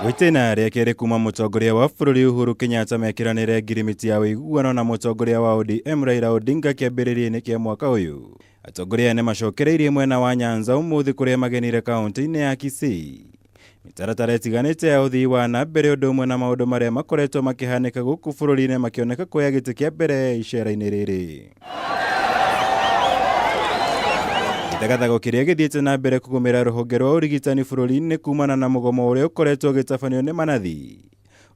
Gwĩtĩna rĩa kerĩ kuma mũtongoria wa bũrũri Uhuru Kenyatta mekĩranĩre ngirimiti ya ũiguano na mũtongoria wa ODM Raila Odinga kĩambĩrĩria-inĩ kĩa mwaka ũyũ. Atongoria aya nĩmacokereirie mwena wa Nyanza ũmũthĩ kũrĩa magenire kaunti-inĩ ya Kisii. Mĩtaratara ĩtiganĩte ya ũthii wa na mbere ũndũ ũmwe na maũndũ marĩa makoretwo makĩhanĩka gũkũ bũrũri-inĩ makĩoneka kuoya gĩtĩ kĩa mbere icera-inĩ rĩrĩ. Gĩthagathago kĩrĩa gĩthiĩte na mbere kũgũmĩra rũhonge rwa ũrigitani bũrũri-inĩ kumana na mũgomo ũrĩa ũkoretwo ũgĩtabanio nĩ manathi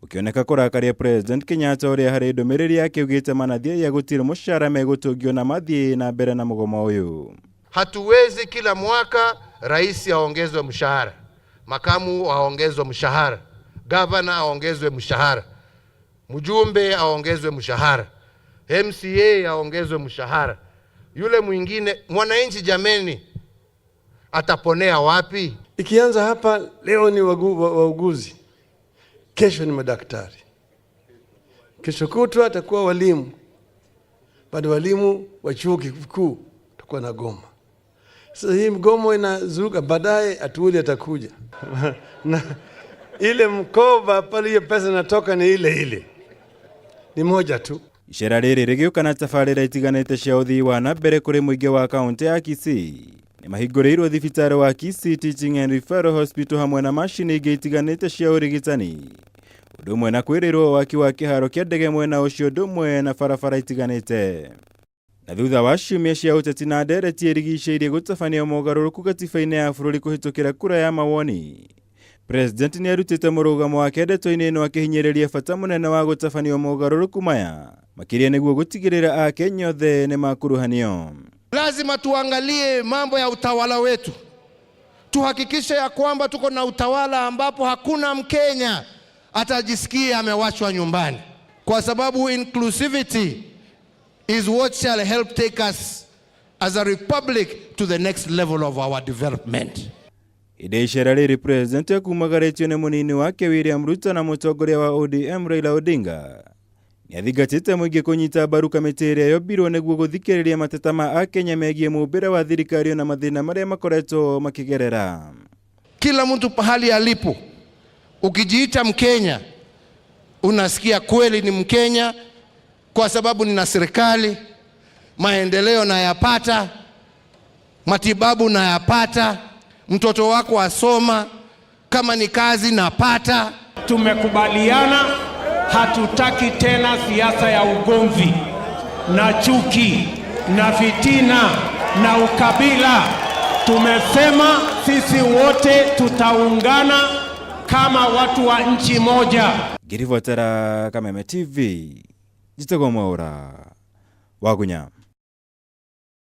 ũkĩoneka kũrakaria President Kenyatta ũrĩa harĩ ndũmĩrĩri yake augĩte manathi aya gũtirĩ mũcara megũtũngio na mathiĩ na mbere na mũgomo ũyũ. Hatuwezi kila mwaka rais aongezwe mshahara, makamu aongezwe mshahara, gavana aongezwe mshahara, mjumbe aongezwe mshahara, MCA aongezwe mshahara, yule mwingine. Mwananchi jameni, ataponea wapi? Ikianza hapa leo ni wauguzi, kesho ni madaktari, kesho kutwa atakuwa walimu, bado walimu wa chuo kikuu takuwa na goma. Sasa hii mgomo inazuka, baadaye Atwoli atakuja na ile mkoba pale, hiyo pesa inatoka ni ile ile, ni moja tu. Icera rĩrĩ rĩgĩũka na tabarĩra itiganĩte cia ũthii wa na mbere kũrĩ mũingĩ wa kaunti ya Kisii. Nĩmahingũrĩirwo thibitarĩ wa Kisii Teaching and Referral Hospital hamwe na macini ingĩ itiganĩte cia ũrigitani. Ũndũ ũmwe na kwĩrĩrwo waki wa kĩharo kĩa ndege mwena ũcio ũndũ ũmwe na barabara itiganĩte. Na thutha wa ciumia cia ũteti na ndereti ĩrigicĩirie gũtabania mogarũrũku gatiba-inĩ ya bũrũri kũhĩtũkĩra kura ya mawoni. President nĩarutĩte mũrũgamo wake ndeto-inĩ ĩno akĩhinyĩrĩria bata mũnene wa gũtabanio mogarũrũku maya makĩria nĩguo gũtigĩrĩra Akenya othe nĩmakuruhanio. Lazima tuangalie mambo ya utawala wetu, tuhakikishe ya kwamba tuko na utawala ambapo hakuna Mkenya atajisikia amewachwa nyumbani, kwa sababu inclusivity is what shall help take us as a republic to the next level of our development. Hĩndĩ ya icera rĩrĩ President akumagarĩtio nĩ mũnini wake William Ruto na mũtongoria wa ODM Raila Odinga. Nĩathingatĩte mũingĩ kũnyita mbaru kamĩtĩ ĩrĩa yombirwo nĩguo gũthikĩrĩria mateta ma Akenya megiĩ mũmbĩre wa thirikari na mathĩna marĩa makoretwo makĩgerera. Kila mtu pahali alipo, ukijiita Mkenya unasikia kweli ni Mkenya kwa sababu nina serikali, maendeleo nayapata, matibabu nayapata, mtoto wako asoma, kama ni kazi napata. Tumekubaliana hatutaki tena siasa ya ugomvi na chuki na fitina na ukabila. Tumesema sisi wote tutaungana kama watu wa nchi moja. Ngĩribotera Kameme TV, njĩtagwo Mwaũra Wagunya.